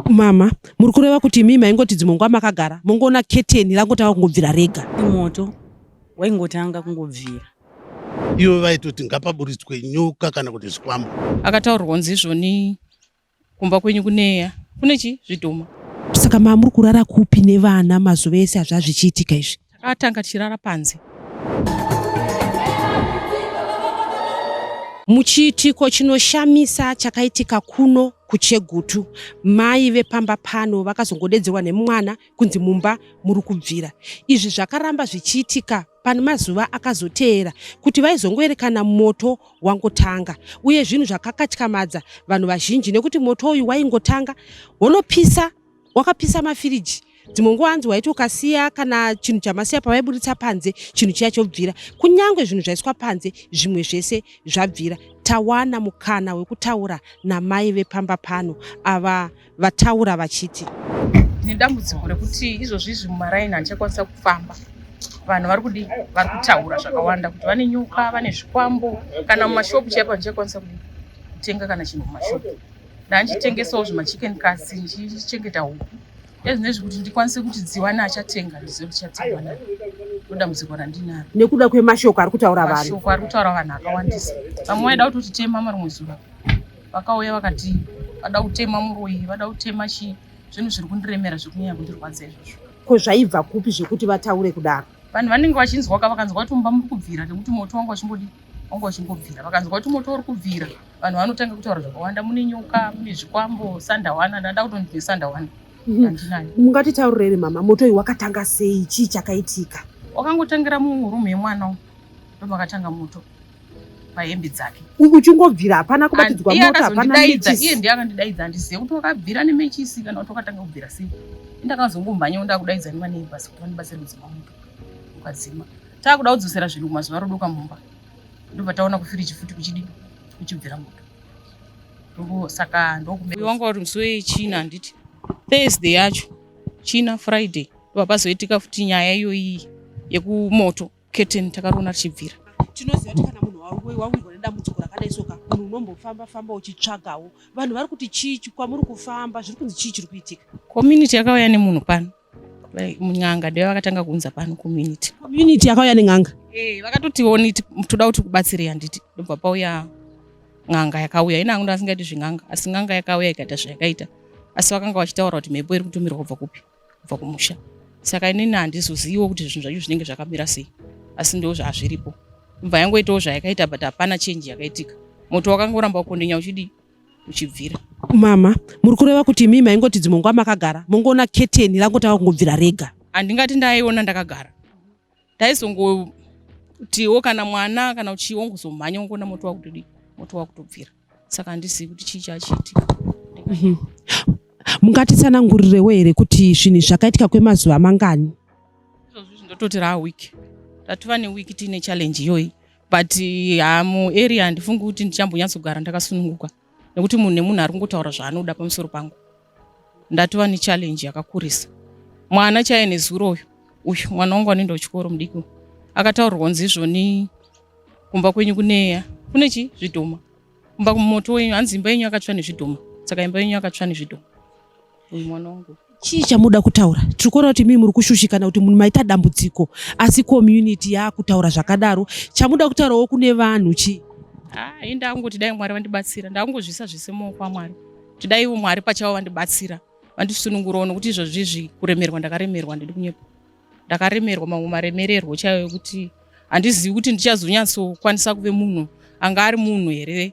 Mama, muri kureva kuti imi maingoti dzimwe nguva makagara mongoona keteni rangotanga kungobvira rega? Moto waingotanga kungobvira. Ivo vaitoti ngapaburitswe nyoka kana kuti zvikwambo. Akataurirwa kunzi izvoni kumba kwenyu kuneya kune chi zvidhoma. Saka mama muri kurara kupi nevana mazuva ese azvazvichiitika izvi? Takatanga tichirara panze. Muchiitiko chinoshamisa chakaitika kuno kuChegutu, mai vepamba pano vakazongodedzerwa nemwana kunzi mumba muri kubvira. Izvi zvakaramba zvichiitika pane mazuva akazoteera kuti vaizongoerekana moto wangotanga, uye zvinhu zvakakatyamadza vanhu vazhinji nekuti moto uyu waingotanga wonopisa, wakapisa mafiriji. Dzimwe nguva hanzi waiti ukasiya kana chinhu chamasiya pavaiburitsa panze chinhu chiya chobvira, kunyange zvinhu zvaiswa panze zvimwe zvese zvabvira. Tawana mukana wekutaura namai vepamba pano ava vataura vachiti, Ndine dambudziko rekuti izvozvi izvi mumaraini handichakwanisa kufamba. Vanhu vari kudii? Vari kutaura zvakawanda kuti vane nyoka, vane zvikwambo, kana mumashopu chaipo handichakwanisa kudii kutenga kana chinhu mumashopu. Ndandichitengesawo zvimachicken cuts ndichichengeta huku. Ezvinezvi kuti ndikwanise kuti dziwane achatenga ndizive kuti chatengwa nani. Ndodambudziko randinaro. Nekuda kwemashoko ari kutaura vanhu. Mashoko ari kutaura vanhu akawandisa. Vamwe vaida kutotitema marimwe zuva. Vakauya vakati vada kutema muroyi, vada kutema chii. Zvinhu zviri kundiremera zviri kunyanya kundirwadza izvozvo. Ko zvaibva kupi zvekuti vataure kudaro? Vanhu vanenge vachinzwa ka vakanzwa kuti mumba muri kubvira nekuti moto wanga uchingodii wanga uchingobvira. Vakanzwa kuti moto uri kubvira vanhu vanotanga kutaura zvakawanda, mune nyoka, mune zvikwambo, sandawana. Ndada kutonzi nesandawana handinayo. Mungatitaurire here mama, moto uyu wakatanga sei? Chii chakaitika? Wakangotangira murumu yemwana umu, ndomakatanga moto pahembe dzake. Uchingobvira, hapana kubatidzwa moto, hapana mechisi. Iye ndiye akandidaidza, handizive kuti wakabvira nemechisi kana kuti wakatanga kubvira sei. Ndakazongomhanya ndakudaidza nemaneighbors kuti vandibatsire kudzima moto, ukadzima. Takuda kudzosera zvinhu kumazuva rodoka mumba, ndobva taona kufiriji futi kuchidii kuchibvira moto. Saka ndokume wanga uri musi wechina, handiti Thursday yacho, China, Friday ndobva pazoitika futi nyaya iyoyi yekumoto. Curtain takariona richibvira. Tinoziva kuti kana munhu wawirwa nedambudziko rakadai soka, munhu unombofamba famba uchitsvagawo. Vanhu vari kuti chii kwamuri kufamba, zviri kunzi chii chiri kuitika? Community yakauya nemunhu pano, n'anga ndiyo vakatanga kuunza pano community. Community yakauya nen'anga? Vakatotioni toda kuti kubatsirei, handiti? Ndobva pauya n'anga yakauya. Ina hangu ndasingaiti zven'anga, asi n'anga yakauya ikaita zvayakaita. Asi vakanga vachitaura kuti mhepo iri kutumirwa kubva kupi? Kubva kumusha. Saka inini handizoziviwo kuti zvinhu zvacho zvinenge zvakamira sei, asi ndo zvazviripo. Ndobva yangoitawo zvayakaita, but hapana change yakaitika. Moto wakangoramba kukondinya uchidii uchibvira. Mama, muri kureva kuti imi maingoti dzimwe nguva makagara mongoona keteni rangotanga kungobvira rega? Handingati ndaiona ndakagara, ndaizongotiwo kana mwana kana uchiwo ngozomhanya ungoona moto wakutodii, moto wakutobvira. Saka handizivi kuti chii chachiitika. Mungatitsanangurirewo here kuti zvinhu zvakaitika kwemazuva mangani? Izvozvi ndototi raa week, tatova newiki tiine challenge iyoyi, but muarea handifungi kuti ndichambonyatsogara ndakasununguka nekuti munhu nemunhu ari kungotaura zvaanoda pamusoro pangu. Ndatova nechallenge yakakurisa. Mwana chaiye nezuro uyu uyu mwana wangu anoenda kuchikoro mudiki akataurirwa kunzi izvoni kumba kwenyu kuneya kune chi zvidhoma kumba moto wenyu, hanzi imba yenyu yakatsva nezvidhoma. Saka imba yenyu yakatsva nezvidhoma, uyu mwana wangu. Chii chamuda kutaura? Tiri kuona kuti mii muri kushushikana kuti munhu maita dambudziko, asi community yaakutaura zvakadaro. Chamuda kutaurawo kune vanhu chii? Ini ndakungoti dai Mwari vandibatsira. Ndakungozvisa zvese mumaoko aMwari, kuti dai ivo Mwari pachavo vandibatsira, vandisunungurawo, nokuti izvozvi izvi kuremerwa ndakaremerwa, handidi kunyepa. Ndakaremerwa mamwe maremererwo chaiyo ekuti handizivi kuti ndichazonyatsokwanisa kuve munhu anga ari munhu here.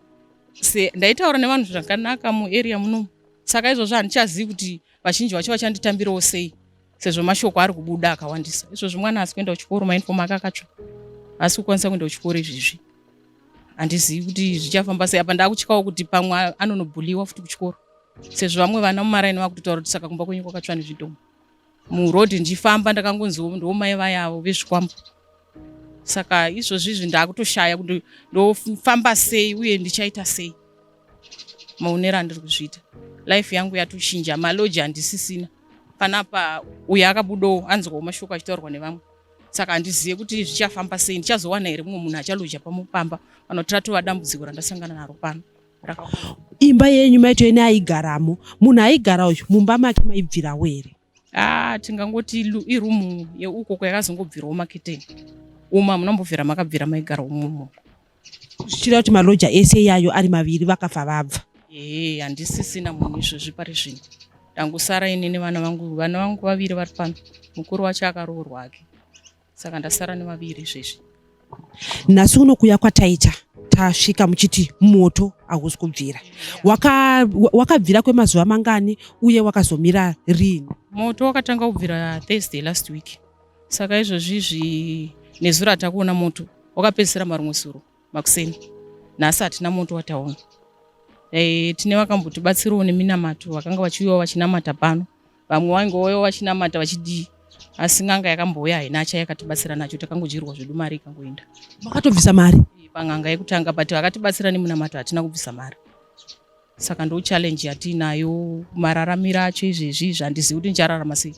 Se ndaitaura nevanhu zvakanaka muarea munomu, saka izvozvo handichazivi kuti vazhinji vacho vachanditambirawo sei sezvo mashoko ari kubuda akawandisa. Izvozvo mwana asi kuenda kuchikoro, mauniform ake akatsva, asi kukwanisa kuenda kuchikoro izvizvi. Handizivi kuti zvichafamba sei. Apa ndakutyawo kuti pamwe anonobhuliwa futi kuchikoro, sezvo vamwe vana mumaraini vakutotaura kuti saka kumba kwenyu kwakatsva nezvidhoma. Muroad ndichifamba ndakangonziwo ndiwo mai vayavo vezvikwambo. Saka izvozvi izvi ndakutoshaya kuti ndofamba sei uye ndichaita sei. Maonero andiri kuzviita, life yangu yatochinja. Maloji handisisina panapa, uyo akabudawo anzwawo mashoko achitaurwa nevamwe. Saka handizive kuti zvichafamba sei, ndichazowana here mumwe munhu achaloja pamupamba kana kuti ratova dambudziko randasangana naro pano. Imba yenyu maitove neaigaramo, munhu aigara uyu mumba make maibvirawo here? Ah, tingangoti irumu yeuko kwayakazongobvirawo maketeni umu hamuna mbobvira makabvira maigara umomo. Zvichireva kuti maloja ese iyayo ari maviri vakafa vabva? Ehe, handisisina munhu izvozvi pari zvino, ndangosara ini nevana vangu. Vana vangu vaviri vari pano, mukuru wacho akaroorwa hake, saka ndasara nevaviri izvezvi. Nhasi uno kuya kwataita tasvika muchiti moto hausi kubvira, wakabvira waka kwemazuva mangani uye wakazomira riini? Moto wakatanga kubvira Thursday last week, saka izvozvi izvi nezuro hatakuona moto, wakapedzisira marumwe suro makuseni. Nhasi hatina moto wataona. Tine vakambotibatsirawo neminamato, vakanga vachiuyawo vachinamata pano, vamwe vaingouyawo vachinamata vachidii, asi n'anga yakambouya haina chayakatibatsira nacho, takangodyirwa zvedu mari ikangoenda. Makatobvisa mari? Pan'anga yekutanga, but vakatibatsira nemunamato, hatina kubvisa mari. Saka ndo challenge yatiinayo, mararamiro acho izvezvi izvi handizivi kuti ndichararama sei,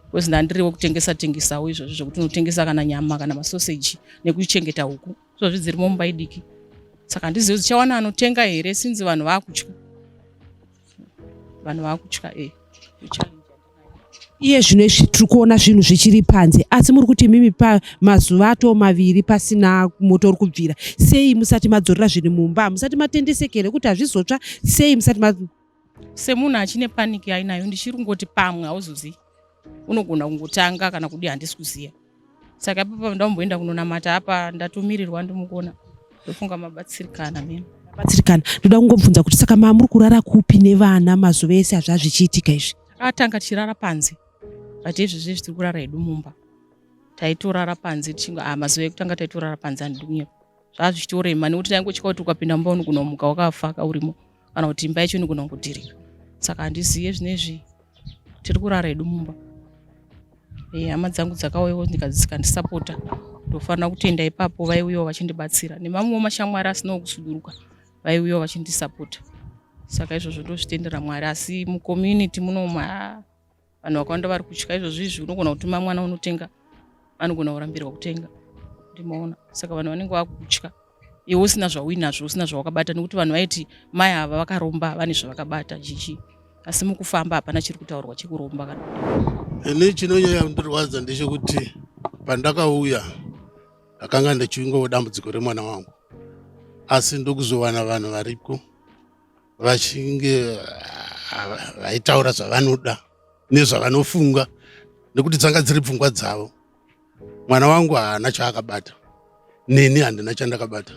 because ndandiriwo kutengesa tengesawo izvozvi zvekuti unotengesa kana nyama kana masoseji nekuchengeta huku izvozvi dzirimo mumba idiki, saka handizivi dzichawana anotenga here sinzi vanhu vaakutya, vanhu vaakutya e Iye zvino izvi tiri kuona zvinhu zvichiri panze, asi muri kuti imimi pamazuva ato maviri pasina moto uri kubvira, sei musati madzorera zvinhu mumba? Musati matendeseke here kuti hazvizotsva? Sei musati ma... Semunhu achine paniki ainayo, ndichiri kungoti pamwe hauzozivi, unogona kungotanga kana kudi, handisi kuziva. Saka ipapa ndamboenda kunonamata apa ndatomirirwa ndimukuona, ndofunga mabatsirikana mena. Mabatsirikana. Ndoda kungobvunza kuti saka mamuri kurara kupi nevana mazuva ese hazva zvichiitika izvi? Takatanga tichirara panze, but izvezvi izvi tiri kurara hedu mumba. Taitorara panze tichingo ah, mazuva ekutanga taitorara panze, handidi kunyepa, zvaa zvichitorema nekuti taingotya kuti ukapinda mumba unogona kumuka wakafa kaurimo, kana kuti imba yacho inogona kungodhirika. Saka handizive, zvinezvi tiri kurara hedu mumba. Hama dzangu dzakauyawo dzikandisapota, ndofanira kutenda ipapo, vaiuyawo vachindibatsira, nemamwewo mashamwari asinawo kusuduruka vaiuyawo vachindisapota. Saka izvozvo ndozvitendera Mwari, asi mucommunity munomu vanhu vakawanda vari kutya izvozvo izvi. Unogona kutuma mwana unotenga, anogona kurambirwa kutenga, ndimaona. Saka vanhu vanenge vakutya iwe usina zvauinazvo, usina zvawakabata, nekuti vanhu vaiti mai ava vakaromba, vane zvavakabata chichi, asi mukufamba hapana chiri kutaurwa chekuromba kana. Ini chinonyanya kundirwadza ndechekuti pandakauya ndakanga ndichingova dambudziko remwana wangu, asi ndokuzowana vanhu variko vachinge vaitaura zvavanoda nezvavanofunga, nekuti dzanga dziri pfungwa dzavo. Mwana wangu haana chaakabata, neni handina chandakabata.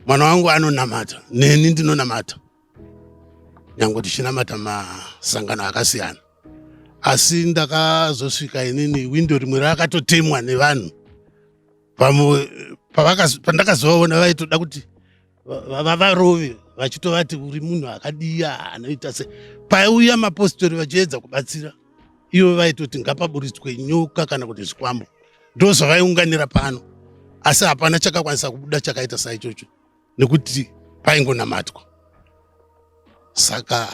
Mwana wangu anonamata, neni ndinonamata, nyange tichinamata masangano akasiyana. Asi ndakazosvika inini windo rimwe rakatotemwa nevanhu pamwe, pandakazovaona vaitoda kuti vavarove, vachitovati uri munhu akadiya anoita se. Paiuya mapostori vachiedza kubatsira, ivo vaitoti ngapaburitswe nyoka kana kuti zvikwambo, ndo zvavaiunganira pano, asi hapana chakakwanisa kubuda chakaita saichocho nekuti paingonamatwa. Saka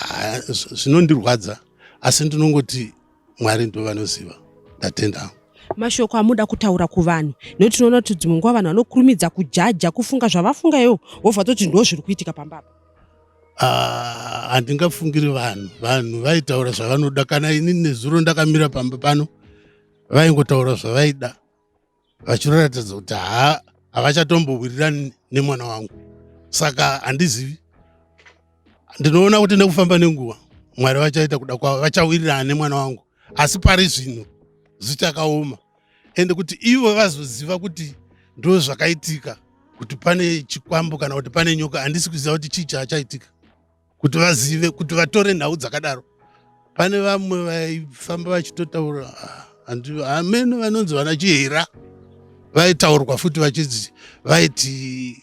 zvinondirwadza, asi ndinongoti Mwari ndo vanoziva. Ndatenda. Mashoko amuda kutaura kuvanhu, nekuti tinoona kuti dzimwe nguva vanhu vanokurumidza kujaja, kufunga zvavafunga iwo, wobva toti ndo zviri kuitika pamba apa. Handingafungiri vanhu, vanhu vaitaura zvavanoda. Kana ini nezuro ndakamira pamba pano, vaingotaura zvavaida, vachiratidza kuti ha, havachatombowirirani nemwana wangu. Saka handizivi, ndinoona kuti nekufamba nenguva Mwari vachaita kuda kwavo, vachawirirana nemwana wangu, asi pari zvino zvichakaoma. Ende kuti ivo vazoziva kuti ndo zvakaitika, kuti pane chikwambo kana kuti pane nyoka, handisi kuziva kuti chii chaachaitika kuti vazive kuti vatore nhau dzakadaro. Pane vamwe vaifamba vachitotaura, hameno vanonzi vana Chihera, vaitaurwa futi vachinzi vaiti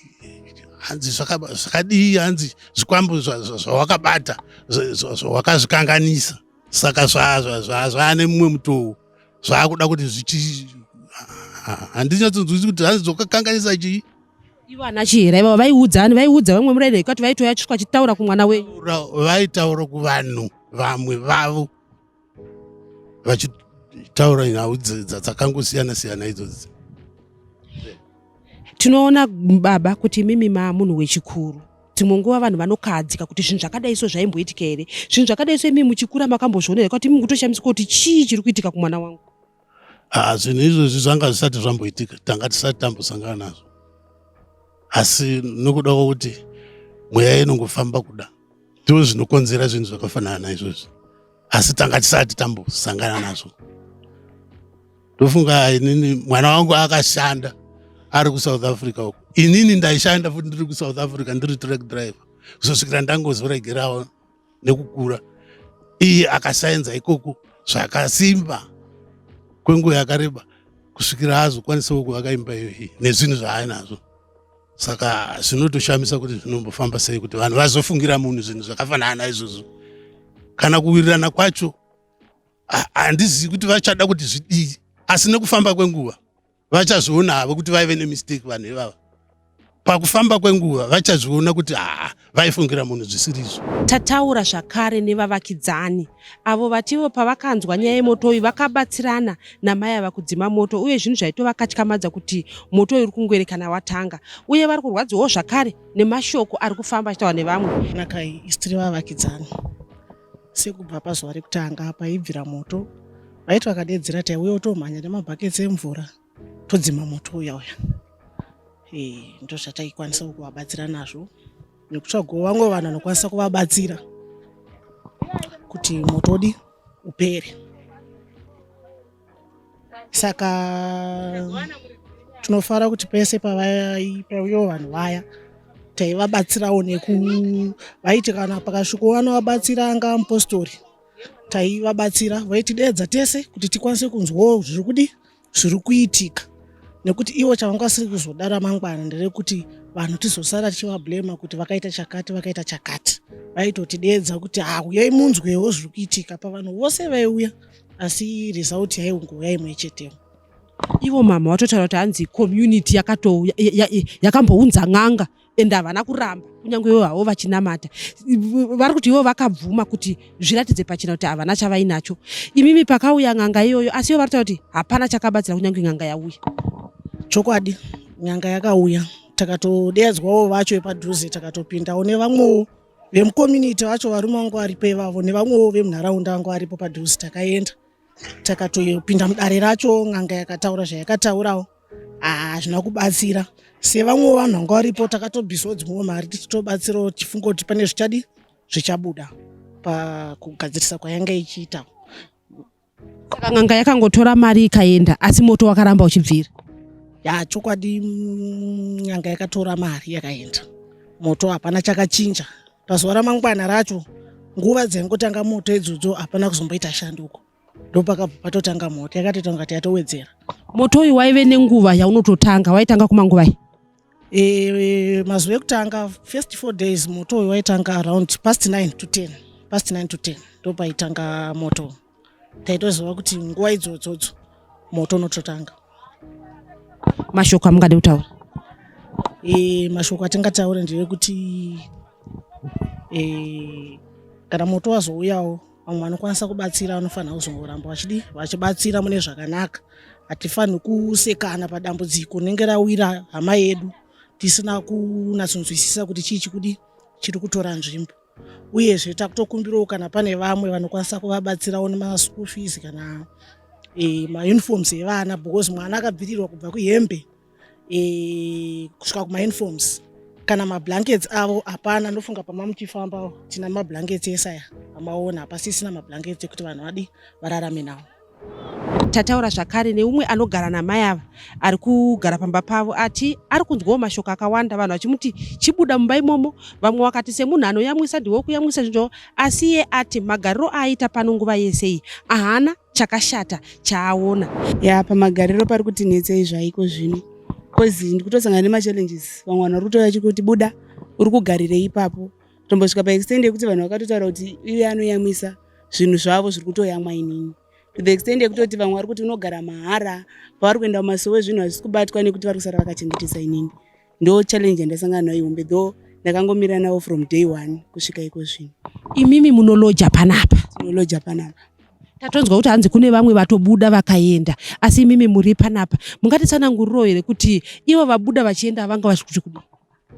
hanzi zvakadii, hanzi zvikwambo zvawakabata zvawakazvikanganisa, saka zvaane mumwe mutoo zvaakuda kuti zvichi, handinyatsonzwisi kuti hanzi zvakakanganisa chii. Ivo ana Chihera ivavo vaiudzani? Vaiudza vamwe muraini kuti vaitouya chisvika achitaura kumwana wenyu? Vaitaura kuvanhu vamwe vavo vachitaura nhau dzakangosiyana siyana idzodzi. Tinoona baba kuti imimi maa munhu wechikuru. Dzimwe nguva vanhu vanokahadzika kuti zvinhu zvakadai so zvaimboitika here? Zvinhu zvakadai so imi muchikura makambozviona here? Kwati imi mukutoshamisika kuti chii chiri kuitika kumwana wangu? Ah, zvinhu izvozvi zvanga zvisati zvamboitika, tanga tisati tambosangana nazvo, asi nokuda kwokuti mweya inongofamba kuda ndizvo zvinokonzera zvinhu zvakafanana naizvozvi, asi tanga tisati tambosangana nazvo. Ndofunga inini mwana wangu akashanda ari kuSouth Africa uko, inini ndaishanda futi ndiri kuSouth Africa ndiri truck driver kuzosvikira ndangozoregerawo nekukura. Iye akasaenza ikoko zvakasimba kwenguva yakareba kusvikira azokwanisawo kuvaka imba iyoyi nezvinhu zvaainazvo. Saka zvinotoshamisa kuti zvinombofamba sei kuti vanhu vazofungira munhu zvinhu zvakafanana naizvozvo. Kana kuwirirana kwacho handizivi kuti vachada kuti zvidii, asi nekufamba kwenguva vachazviona havo kuti vaive nemistake vanhu ivava. Pakufamba kwenguva vachazviona kuti haa, vaifungira munhu zvisiri izvo. Tataura zvakare nevavakidzani avo vativo pavakanzwa nyaya yemoto uyu vakabatsirana namai ava kudzima moto, uye zvinhu zvaitovakatyamadza kuti moto uyu uri kungoerekana watanga, uye vari kurwadziwawo zvakare nemashoko ari kufamba achitaurwa nevamwe. Nakai, isu tiri vavakidzani. Sekubva pazuva rekutanga paibvira moto, vaiti vakadedzera taiuya kutomhanya nemabhaketsi emvura todzima moto uya uya. Ndozvataikwanisa kuvabatsira nazvo nekutsvagawo vamwe vanhu vanokwanisa kuvabatsira kuti moto udi upere. Saka tinofara kuti pese pavaiuyawo vanhu vaya taivabatsirawo neku vaiti kana pakasvikawo vanovabatsira anga mupostori taivabatsira, vaitidedza tese kuti tikwanise kunzwawo zviri kudi zviri kuitika, nekuti ivo chavanga vasiri kuzoda ramangwana nderekuti vanhu tizosara tichivablema kuti vakaita chakati vakaita chakati. Vaitotidedza kuti hauyai munzwewo zviri kuitika pavanhu vose vaiuya, asi result yaingouya imwe chetewo. Ivo mama vatotaura kuti hanzi community yakambounza n'anga ende havana kuramba, kunyange ivo havo vachinamata. Vari kuti ivo vakabvuma kuti zviratidze pachena kuti havana chavainacho. Imimi pakauya n'anga iyoyo, asi ivo vari kutaura kuti hapana chakabatsira kunyange n'anga yauya. Chokwadi n'anga yakauya, takatodedzwawo vacho vepadhuze, takatopindawo nevamwewo vemucommunity vacho, varume vangu varipo ivavo nevamwewo vemunharaunda vangu varipo padhuze. Takaenda takatopinda mudare racho, n'anga yakataura zvayakataurawo, hazvina kubatsira. Sevamwewo vanhu vanga varipo takatobvisawo dzimwewo mari tichitobatsirawo tichifunga kuti pane zvichadi zvichabuda pakugadzirisa kwayanga ichiita. Saka n'anga yakangotora mari ikaenda, asi moto wakaramba uchibvira. Ya, chokwadi n'anga yakatora mari yakaenda, moto hapana chakachinja. Pazuva ramangwana racho nguva dzaingotanga moto idzodzo hapana kuzomboita shanduko, ndopakabva patotanga moto, yakatoita kungati yatowedzera. Moto uyu waive nenguva yaunototanga, waitanga kumanguvai? Mazuva ekutanga, first 4 days, moto uyu waitanga around past 9 to 10, past 9 to 10 ndopaitanga moto. Taitoziva kuti nguva idzodzodzo moto unototanga. Mashoko amungade kutaura? Mashoko atingataure ndeyekuti kana moto wazouyawo, vamwe vanokwanisa kubatsira vanofanira kuzongoramba vachidi vachibatsira mune zvakanaka. Hatifaniri kusekana padambudziko rinenge rawira hama yedu tisina kunatsonzwisisa kuti chii chikudi chiri kutora nzvimbo. Uyezve takutokumbirawo kana pane vamwe vanokwanisa kuvabatsirawo nemaschool fees kana mauniforms evana, because mwana akabvirirwa kubva kuhembe kusvika kumauniforms kana mablankets avo hapana. Ndofunga pama muchifamba tina mablankets ese aya amaona, hapasisina mablankets ekuti vanhu vadi vararame nawo. Tataura zvakare neumwe anogara namai ava ari kugara pamba pavo, ati ari kunzwawo mashoko akawanda, vanhu vachimuti chibuda mumba imomo. Vamwe vakati semunhu anoyamwisa ndiwe kuyamwisa zvinhu, asi iye ati magariro aaita pano nguva yese iyi ahana chakashata chaaona. Ya, pamagariro pari kuti netsei zvaiko zvino, cause ndikutosangana nemachallenges. Vamwe vanhu vari kutouya chikuti buda, uri kugarirei ipapo? Tombosvika paextent yekuti vanhu vakatotaura kuti iye anoyamwisa zvinhu zvavo zviri kutoyamwa inini, to the extent yekutoti vamwe vari kuti unogara mahara. Pavari kuenda mumasowe zvinhu hazvisi kubatwa nekuti vari kusara vakachengetesa inini. Ndo challenge yandasangana nayo ihombe, though ndakangomira navo from day one kusvika iko zvino. Imimi munoloja panapa? Tinoloja panapa. Tatonzwa kuti hanzi kune vamwe vatobuda vakaenda, asi imimi muri panapa. Mungatitsanangurirawo here kuti ivo vabuda vachienda vanga vachikuti kudii?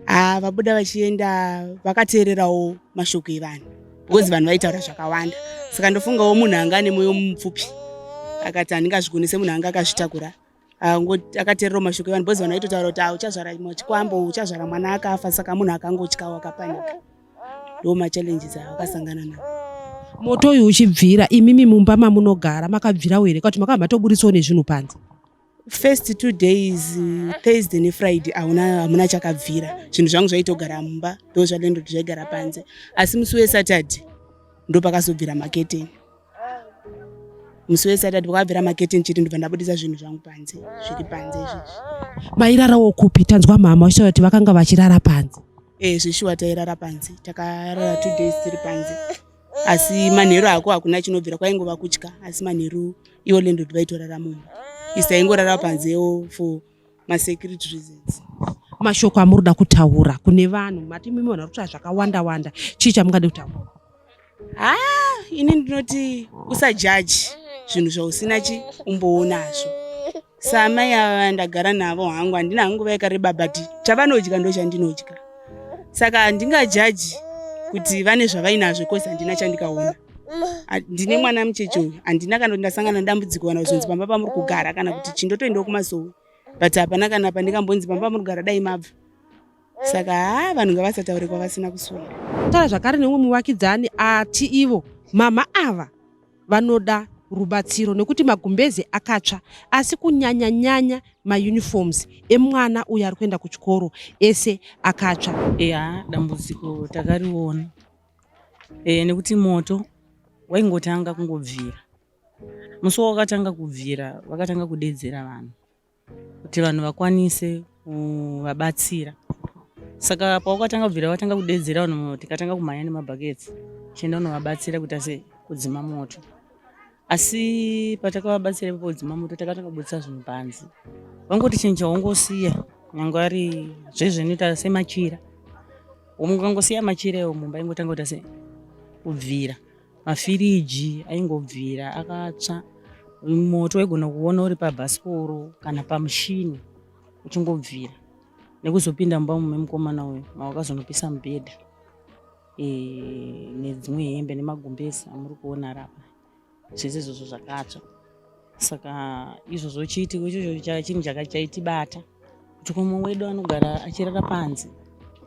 Haa, vabuda vachienda vakateererawo mashoko evanhu because vanhu vaitaura zvakawanda, saka ndofungawo munhu anga ane mwoyo mupfupi akati handingazvigoni semunhu anga akazvitakura, akateererawo mashoko evanhu because vanhu vaitotaura kuti ah, uchazvara chikwambo, uchazvara mwana akafa. Saka munhu akangotyawo, akapanika. Ndo machallenges avakasangana nawo. Moto uyu uchibvira, imimi mumba mamunogara makabvirawo here, kuti makabva matoburitsawo nezvinhu panze? First 2 days, Thursday neFriday, hauna hamuna chakabvira. Zvinhu zvangu zvaitogara mumba, ndo zvalandlord zvaigara panze. Asi musi weSaturday ndo pakazobvira maketeni. Musi weSaturday pakabvira maketeni chete, ndobva ndabudisa zvinhu zvangu panze, zviri panze izvezvi. Mairarawo kupi? Tanzwa mama vachitaura kuti vakanga vachirara panze. E, zveshuwa tairara panze. Takarara 2 days tiri panze, asi manheru hako hakuna chinobvira, kwaingova kutya. Asi manheru iwo landlord vaitorara mumba, isi taingorara panzewo for masecurity reasons. Mashoko amuri kuda kutaura kune vanhu? Mati mimi vanhu vari kutaura zvakawanda wanda, chii chamungade kutaura? Ha, ini ndinoti usajaji zvinhu zvausina chi umboonazvo. Samai ava ndagara navo hangu, handina hangu nguva yakareba, but chavanodya ndo chandinodya, saka handingajaji kuti vane zvavainazvo cause handina chandikaona. Ndine mwana mucheche uyu, handina kana kuti ndasangana nedambudziko kana kuzonzi pamba pamuri kugara kana kuti chindotoendawo kumasowe, but hapana kana pandingambonzi pamba pamuri kugara dai mabva. Saka haa, vanhu ngavasataure kwavasina kuswera. Taura zvakare nemumwe muvakidzani ati ivo mama ava vanoda rubatsiro nekuti magumbeze akatsva, asi kunyanya-nyanya mauniforms emwana uyo ari kuenda kuchikoro ese akatsva. Ya, dambudziko takariona nekuti moto waingotanga kungobvira. Musi wawakatanga kubvira, vakatanga kudedzera vanhu kuti vanhu vakwanise kuvabatsira. Saka pawakatanga kubvira, vatanga kudedzera vanhu, tikatanga kumhanya nemabhaketsi tichienda kunovabatsira kuita se kudzima moto. Asi patakavabatsira ipapo kudzima moto, takatanga kubudisa zvinhu panze. Vangoti chinhu chaungosiya, nyange ari zvezvinoita semachira, ungangosiya machira iwo mumba, ingotanga kuita se kubvira. Mafiriji aingobvira, akatsva. Moto waigona kuona uri pabhasikoro kana pamushini uchingobvira, nekuzopinda mumba memukomana uyu mawakazonopisa mubhedha nedzimwe hembe nemagumbezi amuri kuona rapa, zvese izvozvo zvakatsva. Saka izvozvo chiitiko ichocho chinhu chaitibata kuti kumwe wedu anogara achirara panze,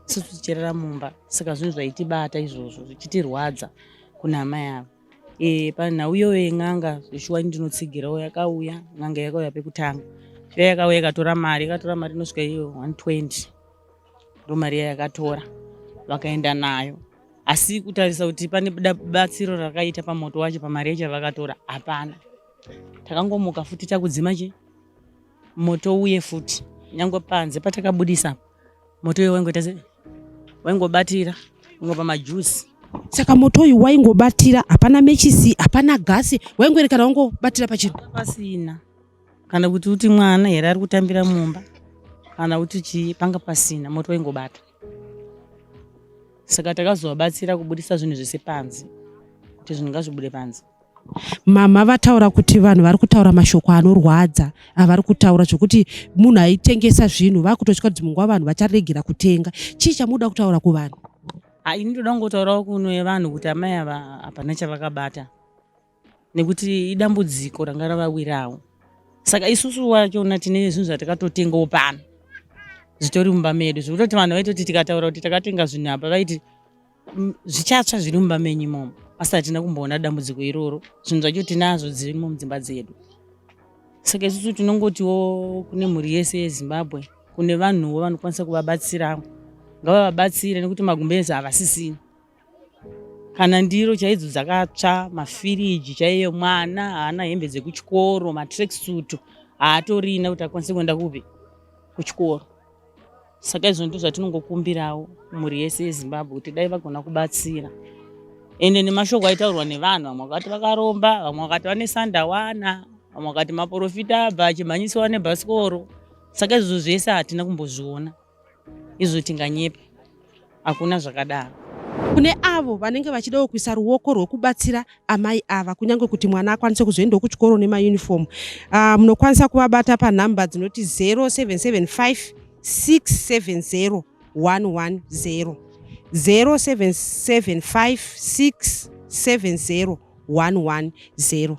isusu tichirara mumba. Saka zvinhu zvaitibata izvozvo, zvichitirwadza kuna amai ava. Panhau iyoyo yen'anga, zveshuwa ndinotsigirawo. Yakauya n'anga, yakauya pekutanga iya, yakauya ikatora mari, ikatora mari inosvika iyo 120, ndo mari iya yakatora, vakaenda nayo. Asi kutarisa kuti pane batsiro rakaita pamoto wacho pamari yacho yavakatora, hapana. Takangomuka futi takudzima chi moto uye futi, nyange panze patakabudisa moto uye waingoita se waingobatira ungopa majusi. Saka moto uyu waingobatira, hapana mechisi, hapana gasi, waingoerekana wangobatira pachiro? Pasina kana kuti uti mwana here ari kutambira mumba kana kuti chii, panga pasina. Moto waingobata. Saka takazovabatsira kubudisa zvinhu zvese panze, kuti zvinhu ngazvibude panze. Mama vataura kuti vanhu vari kutaura mashoko anorwadza avari kutaura, zvokuti munhu aitengesa zvinhu vakutotya kuti dzimwe nguva vanhu vacharegera kutenga. Chii chamunoda kutaura kuvanhu? Ha, ini ndoda kungotaurawo kuno vanhu kuti amai ava hapana chavakabata, nekuti idambudziko ranga ravawirawo. Saka isusu wachona tine zvinhu zvatakatotengawo pano zvitori mumba medu, zvekutoti vanhu vaitoti tikataura kuti takatenga zvinhu apa, vaiti "Zvichatsva zviri mumba menyu imomo." Asi hatina kumboona dambudziko iroro. Zvinhu zvacho tinazvo, dzirimo mudzimba dzedu. Saka isusu tinongotiwo kune mhuri yese yeZimbabwe, kune vanhuwo vanokwanisa kuvabatsirawo, ngavavabatsire, nekuti magumbezi havasisina, kana ndiro chaidzo dzakatsva, mafiriji chaiyo. Mwana haana hembe dzekuchikoro, matracksuit haatorina kuti akwanise kuenda kupi, kuchikoro. Saka izvo ndo zvatinongokumbirawo mhuri yese yeZimbabwe, kuti dai vagona kubatsira. Ende nemashoko aitaurwa nevanhu, vamwe vakati vakaromba, vamwe vakati vane sandawana, vamwe vakati maprofita abva achimhanyisiwa nebhasikoro. Saka izvozvo zvese hatina kumbozviona izvo, tinganyepa, hakuna zvakadaro. Kune avo vanenge vachidawo kuisa ruoko rwekubatsira amai ava, kunyange kuti mwana akwanise kuzoendawo kuchikoro nemaunifomu, munokwanisa kuvabata panhamba dzinoti 0775 670. 110 0775 670 110.